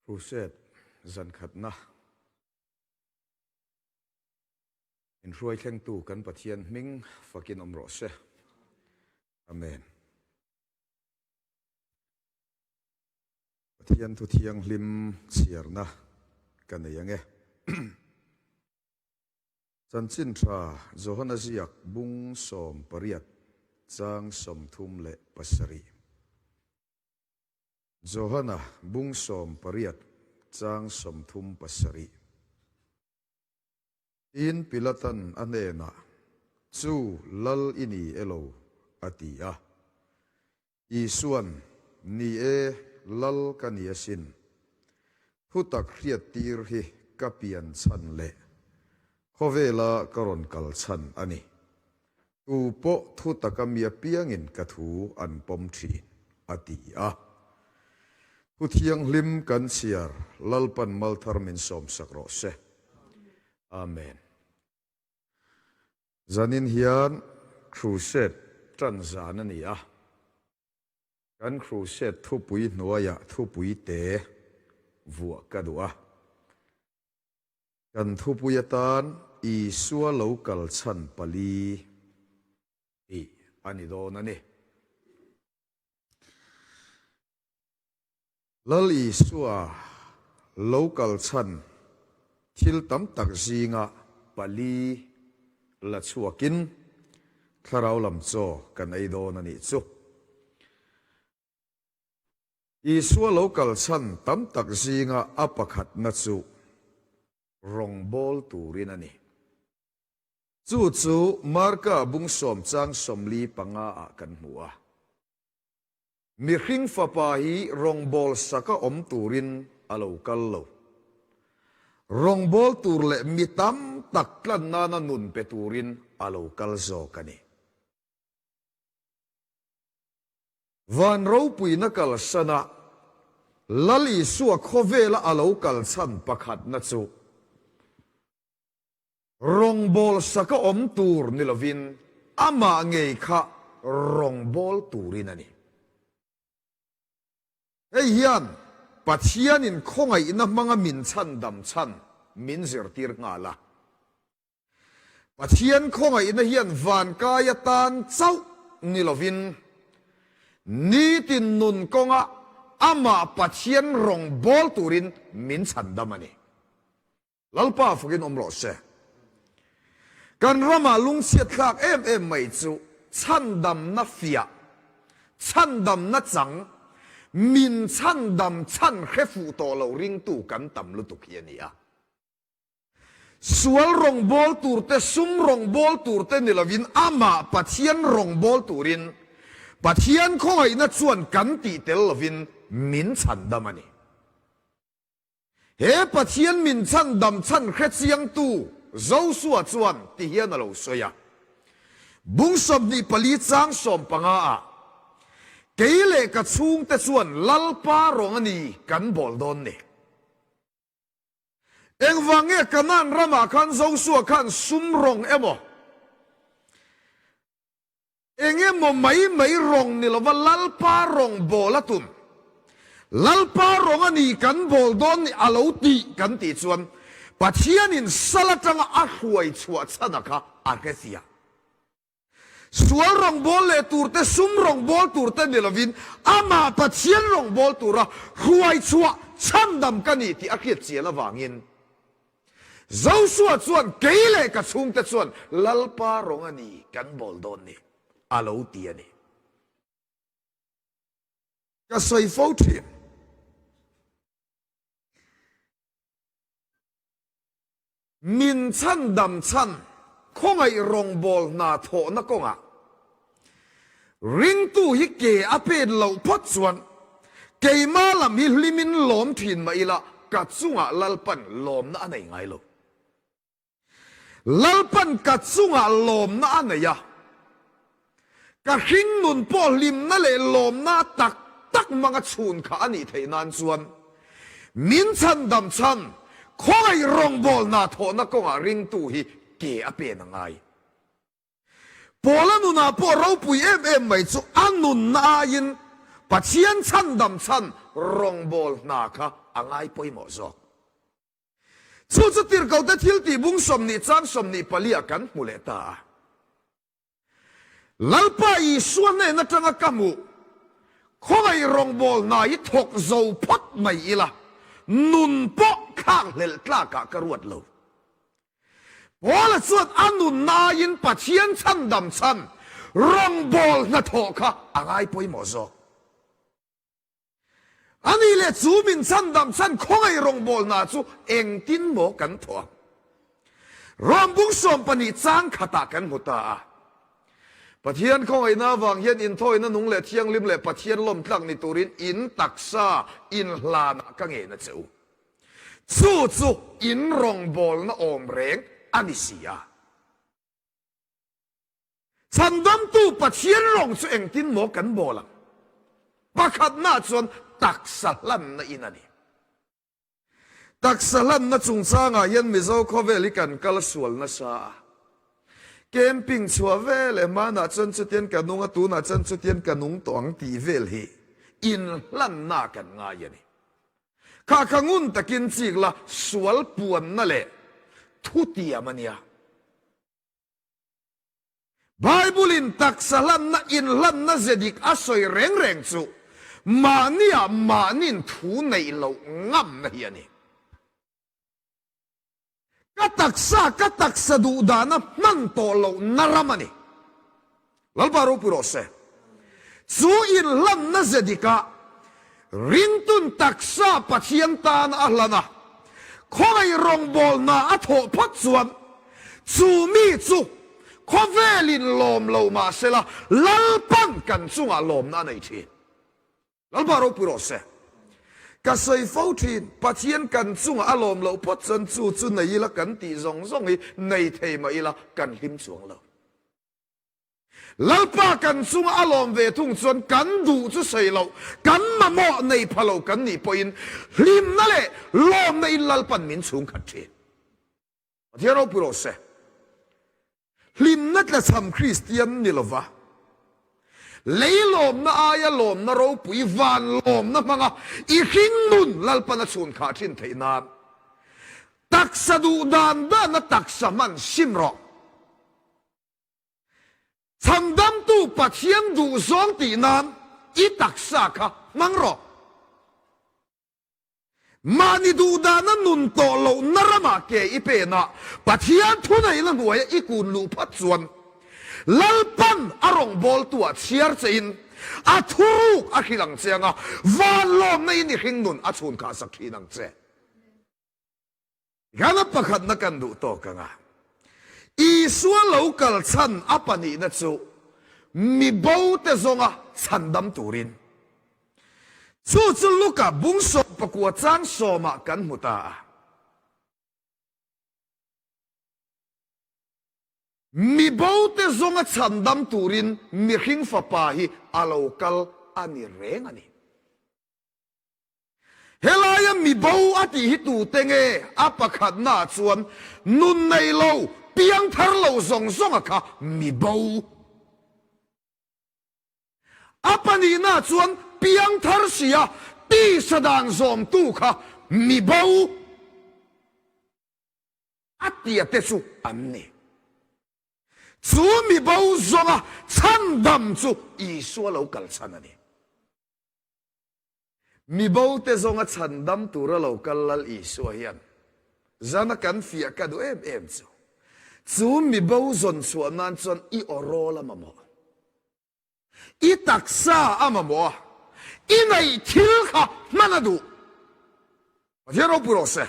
Crusade zan khatna min hruai thlengtu kan Pathian hming fakin awm rawh se. Amen. Pathian thu thianghlim chhiarna ka nei ange. Chanchin tha Johana ziak bung 18 chang 37. Johana bung 18 chang 37. Tin Pilatan a hnenah, Chu lal i ni elo? a ti a. Isuan, Ni e, lal ka ni asin. Thutak hriattir hi ka pian chhan leh khawvela ka rawn kal chhan a ni. Tu pawh thutaka mi apiangin ka thu an pawm thin, a ti a. Thu thianghlim kan chhiar Lalpan Malthar min sawmsak rawh se. Amen. Zanin hian Crusade tan zan a ni a, kan Crusade thupui hnuaiah thupui te vuah ka duh a. Kan thupui atan Isua lo kal chhan pali tih a ni dawn a ni. Lal Isua lo kal chhan thil tam tak zinga pali la chhuakin thlarau lam chaw kan ei dawn a nih chu. Isua lo kal chhan tam tak zinga a pakhatna chu rawngbawl turin a ni. Chu chu Marka bung sawm chang 45 ah kan hmu a. Mihring Fapa hi rawngbâwl saka awm tûrin a lo kal lo. Rawngbâwl tûr leh mi tam tak tlan nâna nun pe tûrin a lo kal zâwk a ni. Vân ropuina kalsana Lal Isua khawvêla a lo kal chhan pakhatna chu Rawngbâwl saka awm tûr ni lovin amah ngei kha rawngbâwl tûrin a ni. Hei hian Pathianin khawngaihna hmanga min chhandam chhan min zirtîr nghâl a. Pathian khawngaihna hian vânkai atân chauh ni lovin nitin nun kawnga amah Pathian rawngbâwl tûrin min chhandam a ni. Lalpa fakin awm rawh se. Kan ramah lungchhiat thlak em em mai chu chhandamna fiah, chhandamna chang, min chhandam chhan hre fuh tawh lo ringtu kan tam lutuk hi a ni a. Sual rawngbâwl turte, sum rawngbâwl turte ni lovin amah Pathian rawngbâwl turin Pathian khawngaihna chuan kan tih tel lovin min chhandam a ni. He Pathian min chhandam chhan hre chiangtu Josua chuan ti hian a lo sawi a, Bung 24 chang 15 ah, Kei leh ka chhungte chuan Lalpa rawng a ni kan bawl dawn ni. Engvang nge Kanaan ramah khan Josua khan sum rawng emaw, Eng emaw mai mai rawng ni lova Lalpa rawng bawl a tum. Lalpa rawng a ni kan bawl dawn ni a lo tih kan tih chuan Pathianin sal atanga a hruai chhuah chhan a kha a hre fiah. Sual rawng bawl leh tur te, sum rawng bawl tur te ni lovin amah Pathian rawng bawl tura hruai chhuah chhandam ka ni tih a hriat chian avangin Josua chuan, Kei leh ka chhungte chuan Lalpa rawng a ni kan bawl dawn ni, a lo ti a ni. Ka sawi fo thin. Min chhandam chhan khawngaih rawngbawl hna thawhna kawngah ringtu hi ke a pen loh phawt chuan keima lam hi hlimin lawm thin mah ila ka chungah Lalpan lawmna a nei ngai lo. Lalpan ka chungah lawmna a nei a, ka hringnun pawh hlimna leh lawmna tak tak hmanga chhun kha a nih theih nan chuan min chhandam chhan khawngaih rawngbawl hna thawhna kawngah ringtu hi ke a pen a ngai. Paula nunah pawh ropui em em mai chu a nunna aiin Pathian chhandam chhan rawngbawl hna kha a ngai pawimawh zawk. Chu chu tirhkohte thiltih bung 20 chang 24 ah kan hmu leh ta a. Lalpa Isua hnen atanga ka hmuh, khawngaih rawngbawl hna hi thawk zo phawt mai ila, nun pawh thlak hlelh tlakah ka ruat lo. Paula chuan a nunna aiin Pathian chhandam chhan rawngbawl hnathawh kha a ngai pawimawh zawk. A nih leh chu min chhandam chhan khawngaih rawngbawlna chu engtin maw kan thawh ang? Rom bung 12 chang khatah kan hmu ta a. Pathian khawngaihna avang hian inthawina nung leh thianghlim leh Pathian lawmtlak ni turin in taksa inhlanah ka ngen a che u. Chu chu in rawngbawlna awm reng a ni si a. Chhandamtu Pathian rawng chu engtin maw kan bawl ang? Pakhatna chuan taksa hlanna in a ni. Taksa hlanna chungchangah hian Mizo khawvel hi kan kal sual nasa a. Camping chhuah vel eh hmanah chuan chutian ka nung a, tunah chuan chutian ka nung tawh ang tih vel hi inhlanna kan ngai a ni. Kha kha ngun takin chik la sual puanna leh thutiam a nia. Bible-in taksa hlanna inhlanna ze dik a sawi reng reng chu mahnia mahnin thu neih loh ngamna hi a ni. Ka taksa ka taksa duh dahna hman tawh lohna ram a ni. Lalpa ropui rawh se. Chu inhlanna ze dikah ringtun taksa Pathian tan a hlan a, khawngaih rawngbawlna a thawh phawt chuan chu mi chu khawvelin lawm lo mah sela Lalpan kan chungah lawmna a nei thin. Lalpa ropui rawh se. Ka sawi fo thin, Pathian kan chungah a lawm loh phawt chuan chu chu nei ila kan tih zawng zawng hi nei thei mah ila kan hlim chuang lo. Lalpa kan chunga a lawm ve thung chuan kan duh chu sawi loh, kan mamawh nei pha lo kan nih pawhin hlimna leh lawmna in Lalpan min chhungkhat thin. Pathian ropui rawh se. Hlimna tlachham Kristian ni lova, lei lawmna aia lawmna ropui van lawmna hmanga i hringnun Lalpan a chhun khah thin theih nan taksa duh dan dana taksa hman sim rawh. Chhandamtu Pathian duhzawng tih nan i taksa kha hmang rawh. Mahni duhdana nun tawh lohna ramah ke i penah Pathian thuneihna hnuaia i kun luh phat chuan Lalpan a rawngbawltuah chhiar chein a thuruk a hrilh ang che anga van lawmna in i hringnun a chhun khahsak thin ang che. Ghana pakhatna kan duh tawk ang a, Isua lo kal chhan a pahnihna chu mi bo te zawnga chhandam turin. Chu chu Luka bung 19 chang sawmah kan hmu ta a. Mi bo te zawnga chhandam turin mihring fapa hi a lo kal a ni reng a ni. Helaia mi bo a tih hi tute nge? A pakhatnaah chuan nun nei lo, piang thar lo zawng zawnga kha mi bo. A pahnihnaah chuan piang thar sia tisa dan zawmtu kha mi bo. A tia te chu an ni. Chu mi bo zawnga chhandam chu Isua lo kal chhan a ni. Mi bo te zawnga chhandam tura lo kal Lal Isua hian zana kan fiah ka duh em em chu, chu mi bo zawn chhuah nan chuan i aw rawl a mamawh, i taksa a mamawh a, i neih thil kha hman a duh. Pathian ropui rawh se.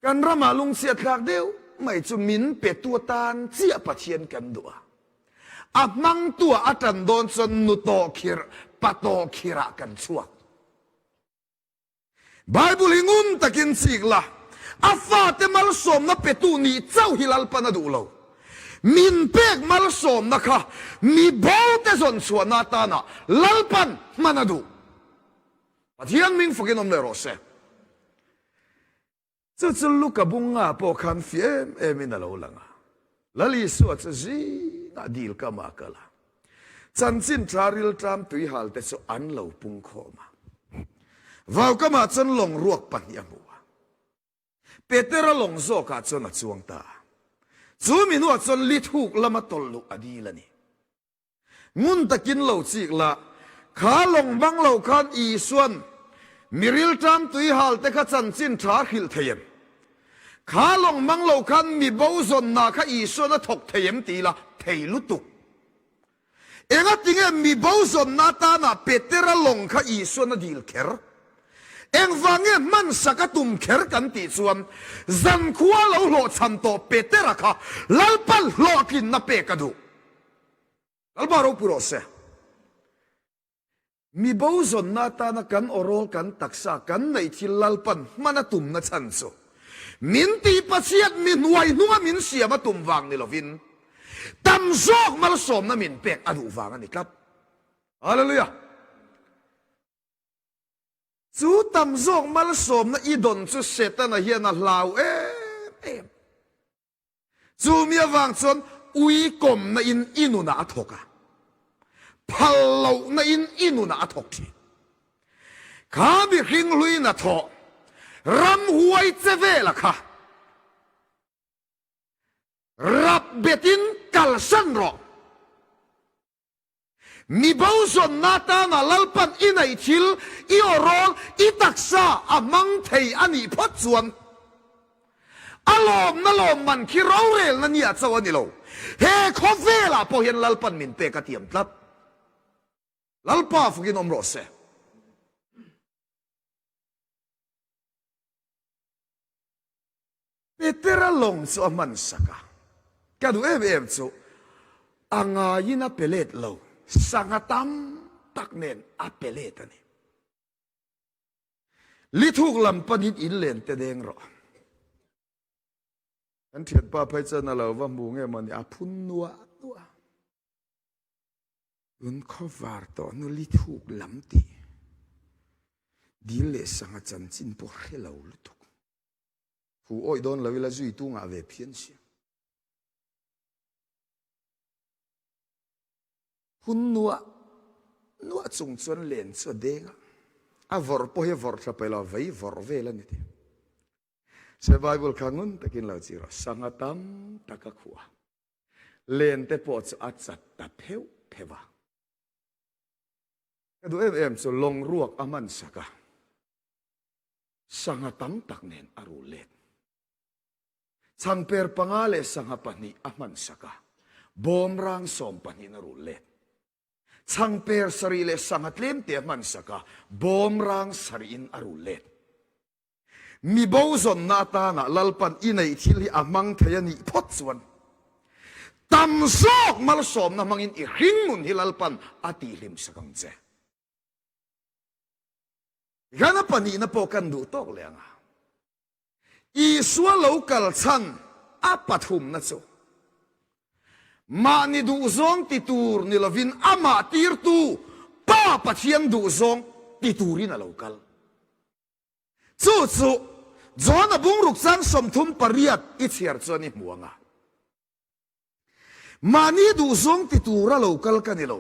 Kan ramah lungchhiat thlak deuh mai chu min petu atan chiah Pathian kan duh a. A hmangtua a tan dawn chuan nu tawh khirh, pa tawh khirhah kan chhuak. Bible hi ngun takin chik la, a fate malsawmna petu nih chauh hi Lalpan a duh lo. Min pek malsawmna kha mi bote zawn chhuahna atana Lalpan hman a duh. Pathian hming fakin awm leh rawh se. Chu chu Luka bunga pawh khan fi em em in a lo lang a. Lal Isua chu zingah dil kamah a kal a. Chanchin tha rilṭam tuihalte chu an lo pung khawm a. Vaukamah chuan lawng ruak pahnih a hmu a. Petera lawng zawkah chuan a chuang ta a. Chu mi hnuah chuan lithuk lama tawlh luh a dil a ni. Ngun takin lo chik la, kha lawng bang lo khan Isua'n mi rilṭam tuihal te kha chanchin ṭha a hrilh thei em? Kha lawng mang lo khan mi bo zawnna kha Isua'n a thawk thei em ti la, thei lutuk. Engatinge mi bo zawnna atana Petera lawng kha Isua'n a dil kher? Engvang nge hmansak a tum kher kan tih chuan zankhua lo hlawhchham tawh Petera kha Lalpan hlawhtlinna pek a duh. Lalpa ropui rawh se. Mi bo zawnna atana kan awrawl kan taksa kan neih thil Lalpan hman a tumna chhan chu min tih Pathian mi hnuai hnunga min siam a tum vang ni lovin tam zawk malsawmna min pek a duh vang a ni tlat. Hallelujah! Chu tam zawk malsawmna i dawn chu Setana hian a hlau em em. Chu mi avang chuan ui kawmna in i nunah a thawk a, phal lohna in i nunah a thawk thin. Kha mihring hlui hnathawh ramhuai che vela kha rap betin kalsan rawh. Mi bo zawnna atana Lalpan i neih thil, i awrawl, i taksa a hmang thei a nih phawt chuan a lawmna lawmman khi rorelna nia chauh a ni lo. He khawvelah pawh hian Lalpan min pek a tiam tlat. Lalpa fakin awm rawh se. Petera lawng chu a hman sak a, ka duh em em chu a ngaiin a pe let lo, sangha tam tak nen a pe let a ni. Lithuk lam panin in len te deng rawh. Kan thianpa phei chuan a lo va hmu nge maw ni, a phun nuah nuah. Tun khawvar tawh hnu lithuk lam tih dil leh sangha chanchin pawh hre lo lutuk. Hu awih dawn lo ila zui tu ngah ve phian sia. Hun nuah nuah chung chuan len chu a deng a, a vawrh pawh hi a vawrh tha peih lo, a vei vawrh vel a ni tih. Se Bible kha ngun takin lo chih rawh, sangha tam tak a khuh a, len te pawh chu a chat ta pheuh pheuh a. Ka duh em em chu lawng ruak a hman sak a. Sangha tam tak nen a rul let. Changper panga leh sangha pahnih a hman sak a, bawmrang sawm pahnihin a rul let. Changper sarih leh sangha tlemte a hman sak a, bawmrang sarihin a rul let. Mi bo zawnna atana Lalpan i neih thil hi a hmang thei a nih phawt chuan tam zawk malsawmna hmangin i hringnun hi Lalpan a tihhlim sak ang che. Ghana pahnihna pawh kan duh tawk leh ang a. Isua lo kal chhan a pathumna chu mahni duhzawng ti tur ni lovin amah tirtu Pa Pathian duhzawng ti turin a lo kal. Chu chu John-a bungruk chang 38 i chhiar chuan i hmu ang a. Mahni duhzawng ti tura lo kal ka ni lo,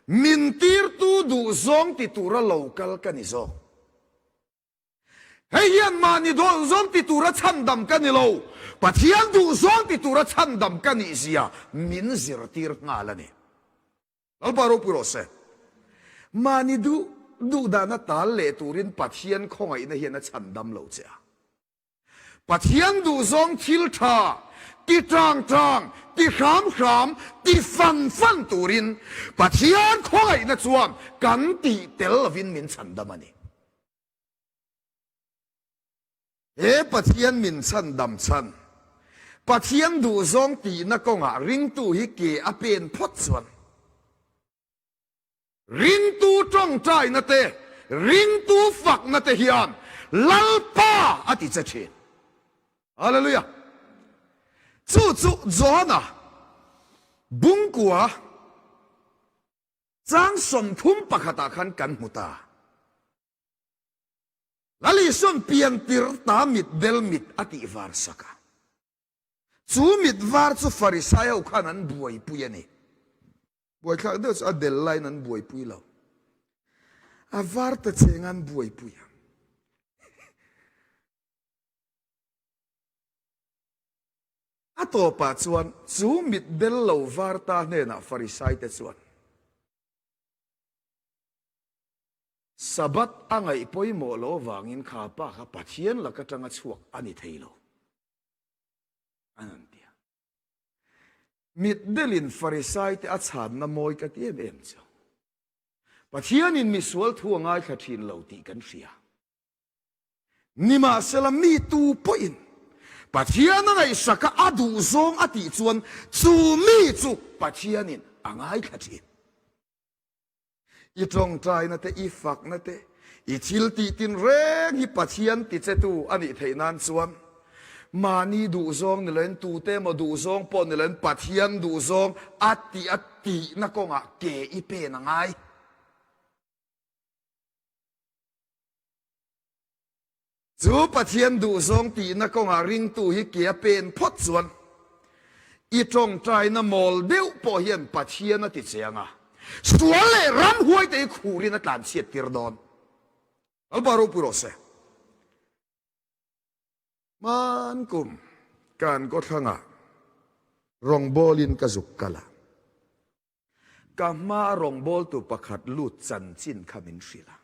min tirtu duhzawng ti tura lo kal ka ni zawk. Hei hian mahni duhzawng ti tura chhandam ka ni lo, Pathian duhzawng ti tura chhandam ka nih zia min zirtir nghal a ni. Lalpa ropui rawh se. Mahni duh duh dana tal leh turin Pathian khawngaihna hian a chhandam lo che a. Pathian duhzawng thil tha ti tang tang, ti hram hram, ti fan fan turin Pathian khawngaihna chuan kan tih tel lovin min chhandam a ni. He Pathian min chhandam chhan, Pathian duhzawng tihna kawngah ringtu hi ke a pen phawt chuan, Ringtu tawngtaina te, ringtu fakna te hian Lalpa a ti che thin. Hallelujah! Chu chu Johana bungkua chang 30 pakhatah khan kan hmu ta. Lal Isuan piantir ta mit bel mit a tih var sak a. Chu mit var chu Farisai ho khan an buaipui a ni. Buaithlak deuh chu a del laiin an buaipui lo. A var ta cheng an buaipui a. A tawpah chuan chu mitdel lo var ta hnenah Farisaite chuan, Sabbath a ngaih pawimawh loh avangin kha pa kha Pathian lak atanga chhuak a ni thei lo, an han ti a. Mitdelin Farisaite a chhanna mawi ka ti em em chu, Pathianin misual thu a ngaithla thin lo tih kan hria. Nimahsela mi tu pawhin Pathian a ngaihsaka a duhzawng a tih chuan chu mi chu Pathianin a ngaithla thin. I tawngtaina te, i fakna te, i thil tih tinreng hi Pathian tichetu a nih theih nan chuan mahni duhzawng ni loin tute emaw duhzawng pawh ni loin Pathian duhzawng a tih a tihna kawngah ke i pen a ngai. Chu Pathian duhzawng tihna kawngah ringtu hi ke a pen phawt chuan i tawngtaina mawl deuh pawh hian Pathian a ti che ang a, sual leh ramhuai te hi khurin a tlanchhiat tir dawn. Lalpa ropui rawh se. Hman kum kan kawthlangah rawngbawlin ka zuk kal a. Ka hmaa rawngbawltu pakhat lut chanchin kha min hrilh a.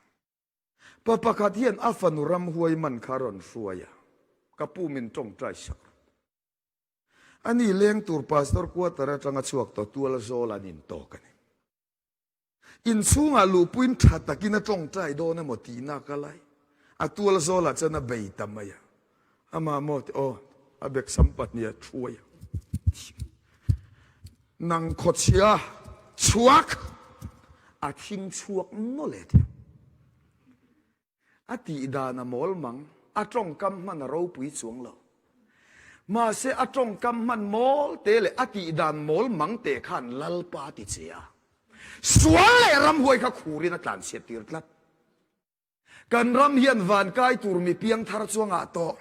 Pa pakhat hian a fanu ramhuai man kha a rawn hruai a, ka pu min tawngtai sak rawh. Ani leng tur pastor quarter atanga chhuak tawh tual zawl an intawk a ni. Inchhungah luhpuiin tha takin a tawngtai dawn emaw tihna ka lai. A tual zawlah chuan a bei ta mai a. Amah maw ti aw, a beksam pahniha thuai a. Nang khawchhia chhuak a thing chhuak nawlh e ti. A tih dan a mawl mang, a tawngkam hman a ropui chuang lo. Mahse a tawngkam hman mawl te leh a tih dan mawl mang te khan Lalpa ti che a. Sual leh ramhuai kha khurin a tlanchhiat tir tlat. Kan ram hian van kai tur mi piangthar chuang ah tawh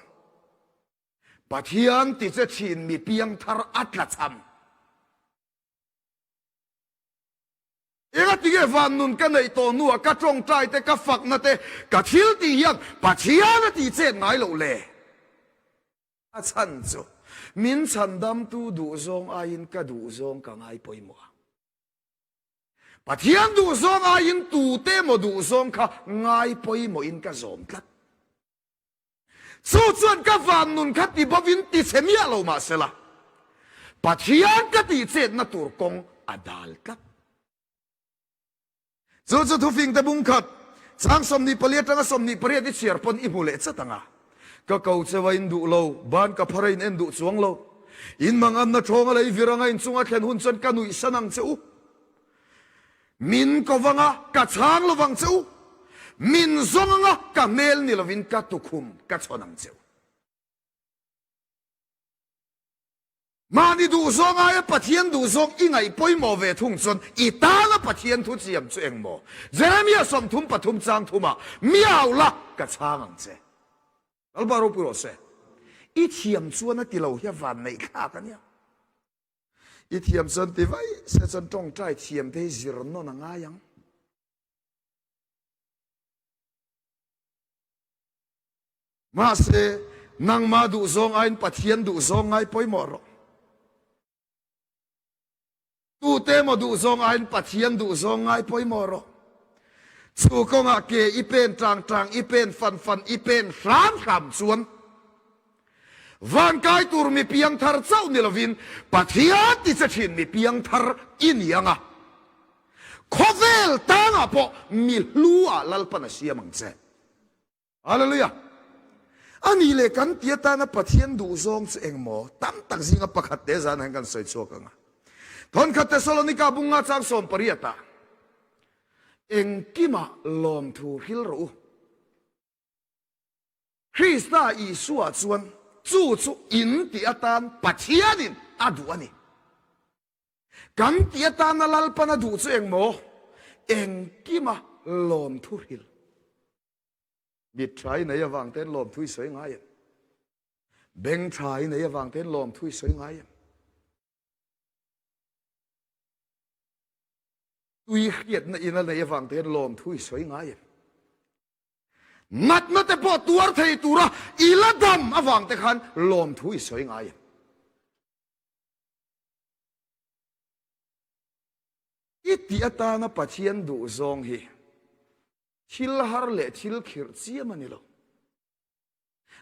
Pathian ti che thin mi piangthar a tla cham. Enga tinge van nun ka neih tawh hnuah ka tawngtai te ka fakna te ka thil tih hian Pathian a tih chet ngai loh le? A chhan chu min chhandamtu duhzawng aiin ka duhzawng ka ngai pawimawh a. Pathian duhzawng aiin tute emaw duhzawng kha ngai pawimawhin ka zawm tlat. Chu chuan ka van nun kha ti bovin ti chhe miah lo mah sela, Pathian ka tih chetna tur kawng a dal tlat. Chu chu thufing te bung khat, chang 24 atanga 28 i chhiar pawn i hmu leh chat ang a. Ka ko cheu a in duh lo, ban ka phar a in en duh chuang lo. In manganna thawnga lei vir anga in chunga thlen hun chuan ka nuih san ang che u. Min ko vang a, ka chhang lo vang che u. Min zawng anga ka hmel ni lovin ka tukhum ka chhawn ang che u. Mahni duhzawng aia Pathian duhzawng i ngaih pawimawh ve thung chuan i tana Pathian thu chiam chu eng maw? Jeremia 33 chang thumah, Mi au la, ka chhang ang che. Lalpa ropui rawh se. I thiam chuan a ti lo hi a van neih thlak a nia. I thiam chuan ti vai se chuan tawngtai thiam te hi zir nawn a ngai ang. Mahse, nangmah duhzawng aiin Pathian duhzawng ngai pawimawh rawh. Tute emaw duhzawng aiin Pathian duhzawng ngai pawimawh rawh. Chu kawngah ke i pen tang tang, i pen fan fan, i pen hram hram chuan vankai tur mi piangthar chauh ni lovin Pathian ti che thin mi piangthar i ni ang a. Khawvel tangah pawh mi hlu ah Lalpan a siam ang che. Hallelujah! A nih leh kan ti atana Pathian duhzawng chu eng maw? Tam tak zinga pakhat te zan hian kan sawi chhuak ang a. Thawnkhat Thessalonika bunga chang 18 ah, Engkimah lawmthu hril rawh u. Krista Isua chuan chu chu in ti atan Pathianin a duh a ni. Kan ti atana Lalpan a duh chu eng maw? Engkima lawmthu hril. Mit tha i nei avang ten lawmthu i sawi ngai em? Beng tha i nei avang ten lawmthu i sawi ngai em? Tui hriatna in a nei avang te hian lawmthu i sawi ngai em? Natna te pawh tuar thei tura i la dam avang te khan lawmthu i sawi ngai em? I tih atana Pathian duh zawng hi thil har leh thil khirh chiam a ni lo.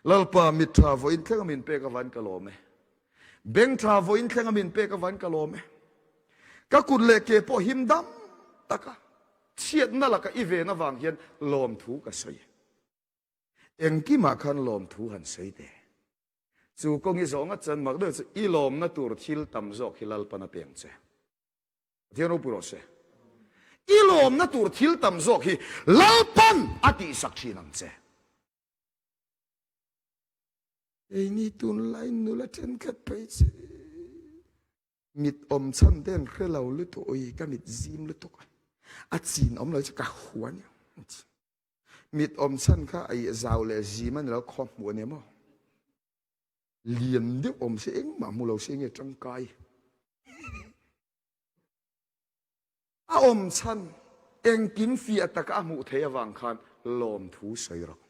Lalpa mit tha vawiin thleng a min pek avan ka lawm e. Beng tha vawiin thleng a min pek avan ka lawm e. Ka kut leh ke pawh him dam taka chhiatna laka i ven avang hian lawmthu ka sawi e. Engkimah khan lawmthu han sawi teh. Chu kawng i zawh ngat chuan mak deuh chu i lawmna tur thil tam zawk hi Lalpan a peng che. Pathian ropui rawh se. I lawmna tur thil tam zawk hi Lalpan a tihsak thin ang che. Keini tunlai nula thenkhat phei chu mit awm chhan te an hre lo lutuk ui ka mit zim lutuk a a chin awm lo chu ka hua nia mit awm chhan kha a zau leh zim a ni lo khaw hmuh a ni maw lian deuh awm se engmah hmu lo se nge tangkai A awm chhan engkim fiah taka a hmuh theih avang khan lawmthu sawi rawh.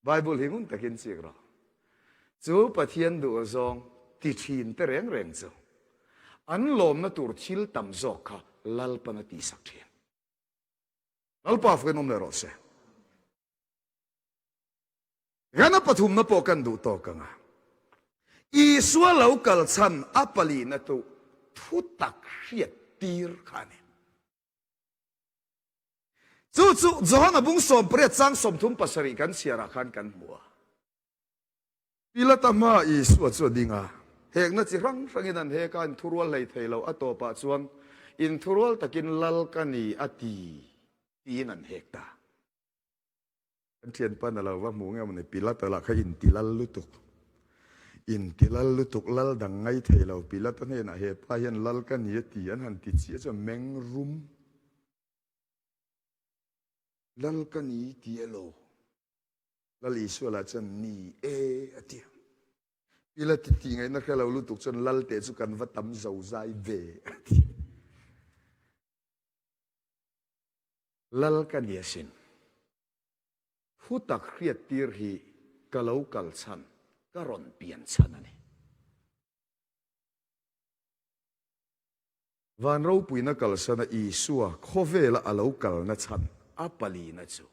Bible hi ngun takin chik rawh. Chu Pathian duh zawng ti thin te reng reng chu an lawmna tur thil tam zawk kha Lalpan a tihsak thin. Lalpa fuin awm leh rawh se. Rana pathumna pawh kan duh tawk ang a. Isua lo kal chhan a palina chu thutak hriat tir kha a ni. Chu chu Johana bung 18 chang 37 kan chhiarah khan kan hmu a. Pilata hmaa Isua chu a ding a, hekna chi hrang hrangin an hek a, inthurual hlei thei lo. A tawpah chuan inthurual takin lal ka ni a ti tiin an hek ta. Kan thianpan a lo va hmu nge mawni Pilata lah kha inti lal lutuk. Inti lal lutuk, lal dang ngai thei lo. Pilata hnenah he pa hian lal ka ni a ti an han ti chiah chuan meng rum. Lal ka ni ti elaw? Lal Isua lah chuan ni e a ti. Pilata tih ngaihna hre lo lutuk chuan lal teh chu kan va tam zo zai ve a ti. Lal ka ni asin. Thu tak hriattir hi ka lo kal chhan, ka rawn pian chhan a ni. Van ropuina kalsana Isua khawvela a lo kalna chhan a palina chu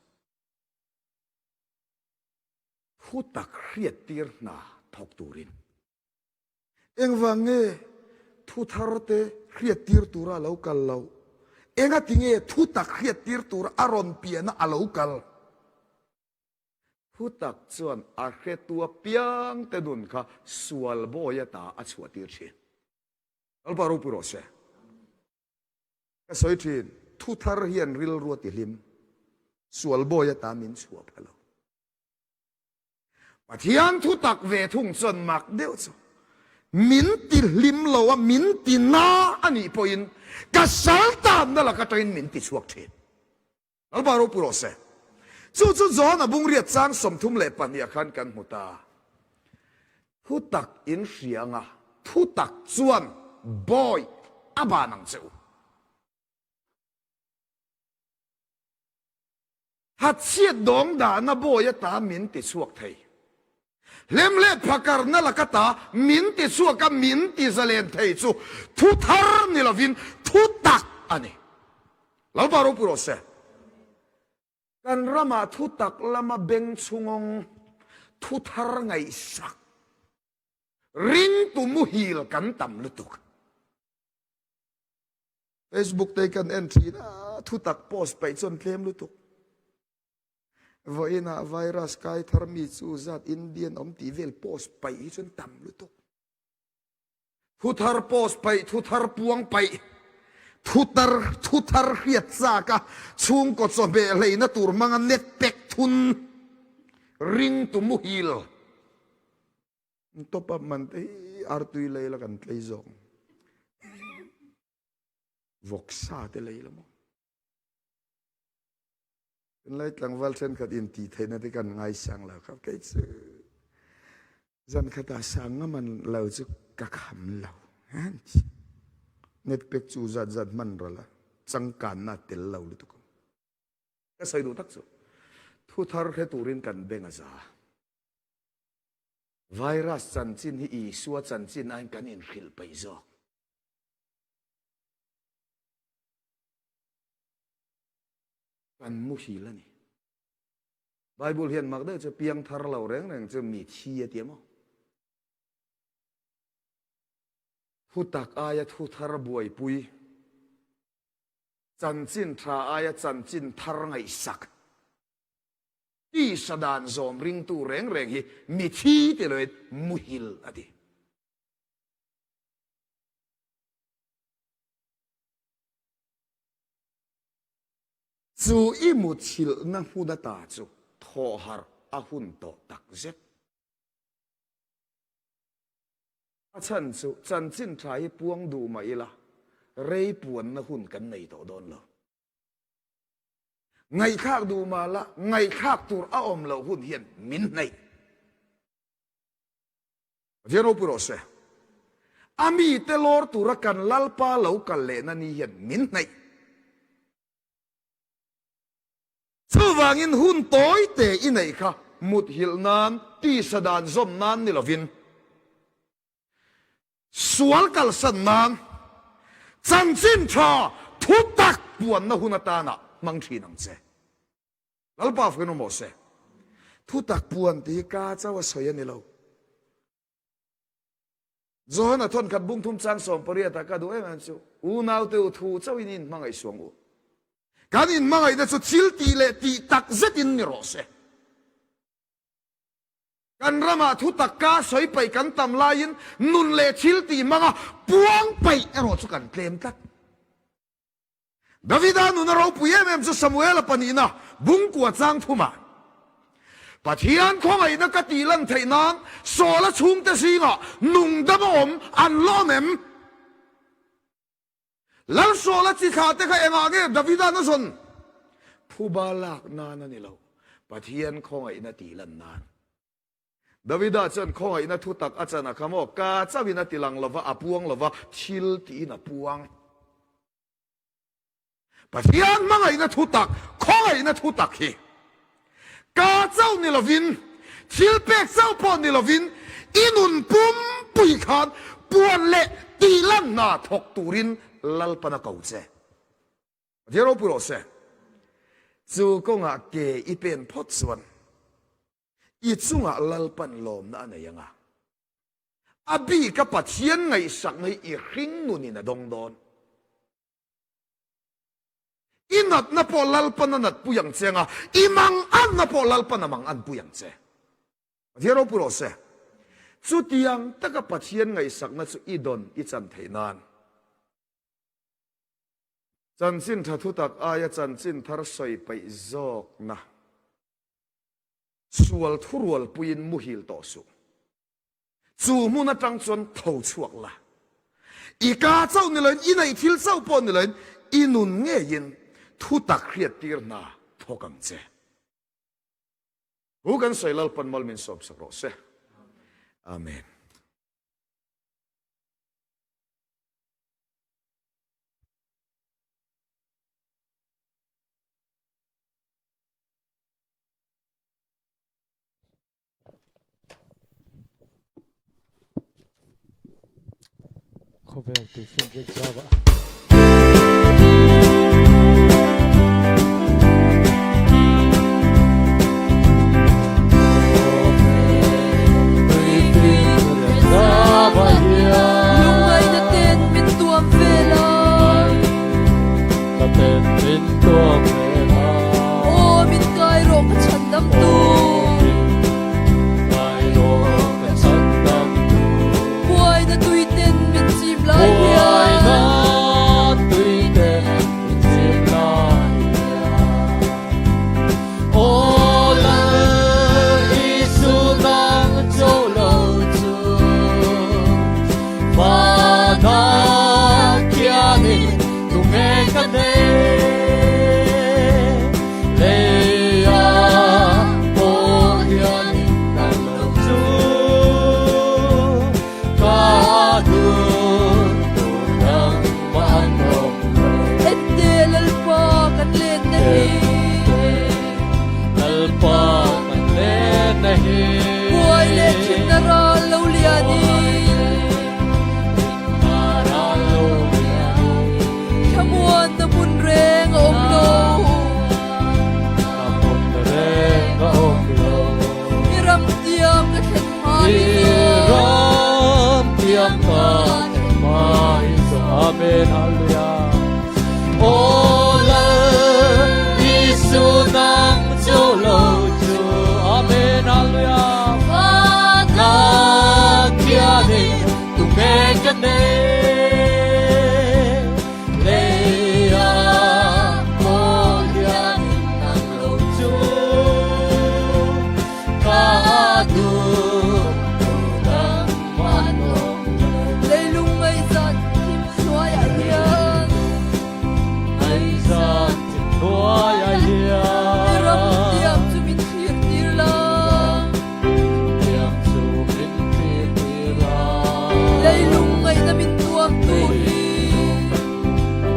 thu tak hriattir hna thawk turin. Engvang nge thu thar te hriattir tura a lo kal loh? Engati nge thu tak hriattir tura a rawn piana a lo kal? Thu tak chuan a hretu apiang te nun kha sual bawi ata a chhuahtir thin. Lalpa ropui rawh se. Ka sawi thin, thu thar hian rilru a tihlim, sual bawi ata min chhuah pha lo. Pathian thu tak ve thung chuan mak deuh chu min ti hlim lo a, min ti na a nih pawhin ka sal tanna lak atangin min ti chhuak thin. Lalpa ropui rawh se. Chu chu John a bungriat chang 32 ah khan kan hmu ta. Thu tak in hria anga thu tak chuan bawi a ban ang che u. Hatchhiat dawng dahna bawi ata min ti chhuak thei. Hlem leh phakarna lak ata min ti chhuak a min ti zalen thei chu thu thar ni lovin thu tak a ni. Lalpa ropui rawh se. Kan ramah thu tak lama beng chhungawng thu thar ngaihsak ringtu muhil kan tam lutuk. Facebook te kan en thin a, thu tak post paih chuan tlem lutuk. Vawiinah virus kai thar mi chu zat Indian awm tih vel post paih hi chuan tam lutuk. Thu thar post paih, thu thar puang paih, thu tar thu thar hriat chak a, chhungkaw chawhmeh hleina tur hmanga net pack thun ringtu muhil. Top up man te hi artui lei la kan tlei zawk. Vawksa te lei la maw. Tunlai tlangval thenkhat in tih theihna te kan ngaisang lo kha kei chu zan khatah sang nga man lo chu ka kham lo. Net pek chu zat zat hman ral a. Changkanna tel lo lutuk ang. Ka sawi duh tak chu thu thar hre turin kan beng a za. Virus chanchin hi Isua chanchin aiin kan inhrilh peih zawk. Kan muhil a ni. Bible hian mak deuh chu piang thar lo reng reng chu mi thi a ti emaw? Thu tak aia thu thar buaipui, chanchin tha aia chanchin thar ngaihsak, tisa dan zawm ringtu reng reng hi mi thi ti loin muhil a ti. Chu i muthilhna hmun ata chu thawhharh a hun tawh tak zet. A chhan chu chanchin tha hi puang duh mah ila rei puanna hun kan nei tawh dawn lo. Ngaihthlak duh mah la ngaihthlak tur a awm loh hun hian min hnaih. Pathian ropui rawh se. A mite lawr tura kan Lalpa lo kal lehna ni hian min hnaih. Chuvangin hun tawi te i neih kha muthilh nan, tisa dan zawm nan ni lovin, sual kalsan nan, chanchin tha thu tak puanna hun atana hmang thin ang che. Lalpa fak in awm rawh se. Thutak puan tih hi ka chauh a sawi a ni lo. Johana thawnkhat bungthum chang 18 ah ka duh em em chu, Unaute u thu chauh in in hmangaih suang u. Kan in hmangaihna chu thil tih leh tih tak zet in ni rawh se. Kan ramah thutak ka sawi paih kan tam laiin nun leh thil tih hmanga puang paih erawh chu kan tlem tlat. Davida nuna ropui em em chu Samuela pahnihna bungkua chang thumah, Pathian khawngaihna ka tih lan theih nan Saula chhungte zingah nungdam a awm an lawm em? Lal Saula chi thlah te kha engah nge Davida'n a zawn? Phuba lak nan a ni lo, Pathian khawngaihna tih lan nan. Davida chuan khawngaihna thu tak a chan a kha maw? Ka chauhin a ti lang lova, a puang lova, thil tiin a puang. Pathian hmangaihna thu tak, khawngaihna thu tak hi ka chauh ni lovin, thil pek chauh pawh ni lovin, i nun pumpui khan puan leh tihlan hna thawk turin Lalpan a ko che. Pathian ropui rawh se. Chu kawngah ke i pen phawt chuan i chungah Lalpan lawmna a nei ang a. A bika Pathian ngaihsakna hi i hring nunin a dawng dawn. I natna pawh Lalpan a natpui ang che anga, i manganna pawh Lalpan a manganpui ang che. Pathian ropui rawh se. Chutiang taka Pathian ngaihsakna chu i dawn i chan theih nan. Chanchin tha thutak aia chanchin thar sawi peih zawkna. Sual thurualpuiin muhil tawh suh. Chu hmun atang chuan tho chhuak la. I ka chauh ni loin, i neih thil chauh pawh ni loin, i nun ngeiin thutak hriattir hna thawk ang che. Hu kan sawi Lalpan mal min sawmsak rawh se. Amen. Khawvel tui fin riat zau a. Lungngaihna ten min tuam vel a. Aw min kai rawh ka chhandam tu. Buaina tui ten min chim lai hian. Ngaihzan thim hnuaiah hian. I ram tiam chu min thlir tir la. Tiam chu min thlir tir la. Leilung ngaihna min tuamtu hi.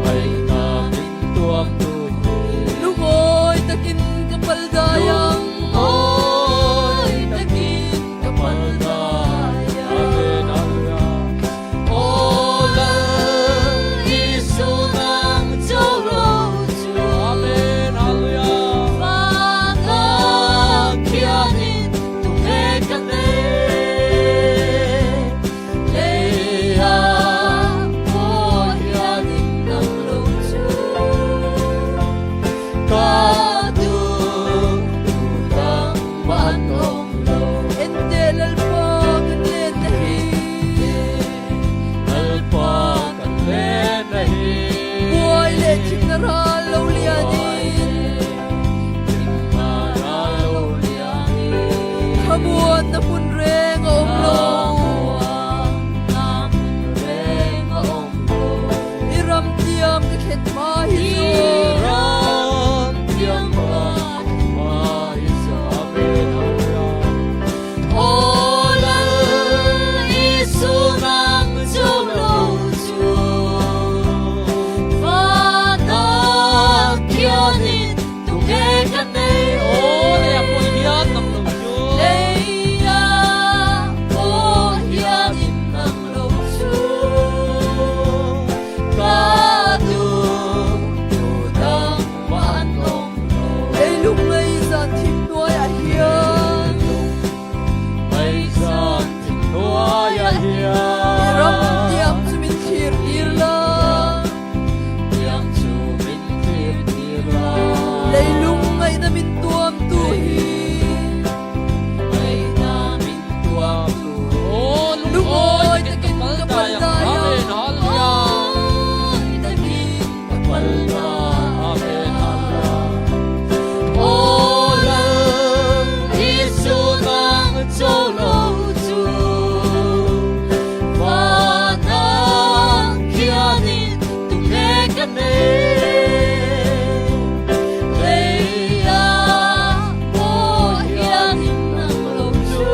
Ngaihna min tuamtu hi. Lungawi takin ka pal dai ang. Lungawi takin ka pal dai ang. Amen, hallelujah. Aw Lal Isu nang cho lo chu. Amen, hallelujah. Vanah khianin tunge ka nei? Leiah pawh hianin nang lo chu. Ka duh dang man awm lo. Ente Lalpa kan len na hi. Lalpa kan len na hi. Buai leh thimna ral lo lianin. Thimna ral lo lianin. Thlamuanna hmun reng a awm lo. Thlamuanna hmun reng a awm lo. I ram tiam ka thlen hma hi chu. I ram tiam ka thlen hma hi chu. Amen, hallelujah. Aw Lal Isu nang chu lo chu. Vanah khianin tunge ka nei? Aw leiah pawh hian nang lo chu. Leiah pawh hianin nang lo chu. Ka duh tu dang mah an awm lo. Leilung ngaihzan thim hnuaiah hian. Leilung ngaihzan thim hnuaiah hian. I ram tiam chu min thlir tir la. Tiam chu min thlir tir la. Leilung ngaihna min tuamtu hi. Ngaihna min tuamtu. Aw Lungawi takin ka pal dai ang. Amen, hallelujah. Lungawi takin ka pal dai. Amen, hallelujah. Aw Lal Isu nang cho lo chu. Vanah khianin tunge ka nei? Leiah pawh hianin nang lo chu.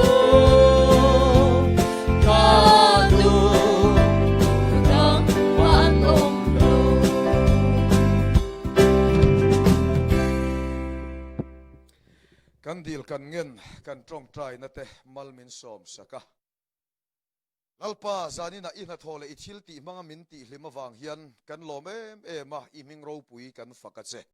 Ka duh tu dang mah an awm lo. Kan dil kan ngen kan tawngtaina te mal min sawm sak a. Lalpa, zaninah i hnathawh leh i thil tih hmanga min tihhlim avang hian kan lawm em em a, i hming ropui kan fak a che.